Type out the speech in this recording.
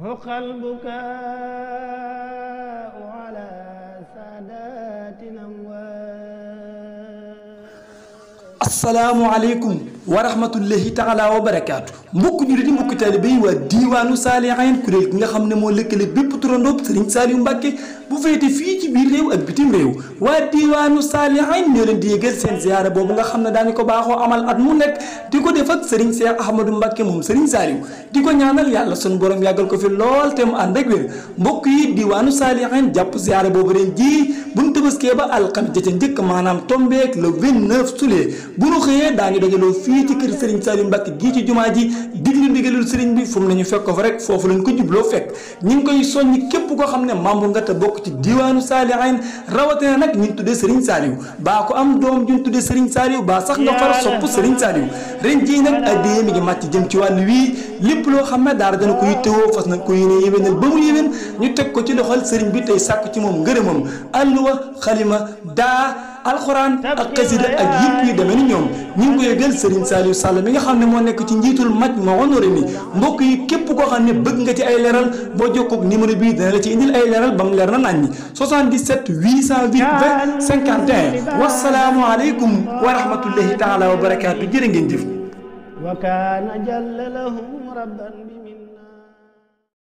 حق البكاء على سادات الأموات. السلام عليكم ورحمة الله تعالى وبركاته. mbokk jullit yi mbokk taalibe yi waa diiwaanu Saalihiin kuréel gi nga xam ne moo lëkkale bépp turandoo Serigne Saliou Mbacké bu féete fii ci biir réew ak bitim réew waa diiwaanu Saalihiin ñoo leen di yëgal seen ziyaara boobu nga xam ne daañu ko baaxoo amal at mu nekk di ko def ak Serigne Cheikh Ahmadou Mbacké moom Serigne Saliou di ko ñaanal yàlla sunu borom yàggal ko fi lool te mu ànd ak wér mbokk yi diiwaanu Saalihiin jàpp ziyaara boobu ren ji bu ñu tëbaskee ba alxames ja njëkk maanaam tombeek le 29 juillet bu ñu xëyee daañu dajaloo fii ci kër Serigne Saliou Mbacké gii ci jumaa ji diglu ndigalul sëriñ bi fu mu nañu fekk ko fa rek foofu lañ ko jubloo fekk ñu ngi koy soññi képp koo xam ne membre nga te bokk ci diiwaanu Saalihiin rawatina nag ñu tuddee Serigne Saliou baa ko am doom ju ñu tuddee Serigne Saliou baa sax nga far sopp Serigne Saliou ren jii nag addiyee mi ngi màcc jëm ci wàllu wii lépp loo xam ne daara dana ko yittewoo fas nañ ko yéene yéwénal ba mu yéwén ñu teg ko ci loxol sëriñ bi tey sàkk ci moom ngërëmam alluwa xalima daa alxuraan ak xasida ak yëpp yu demee ni ñoom ñu ngi ko yëgal Serigne Saliou Sall mi nga xam ne moo nekk ci njiitul Majmahun Nurayni mbokk yi képp koo xam ne bëgg nga ci ay leeral boo jokkoo ak numéro bii dana la ci indil ay leeral ba mu leer na nañ 77 808 20 51 wasalaamu aleykum wa rahmatullahi taala wa barakaatu jërë ngeen jëf.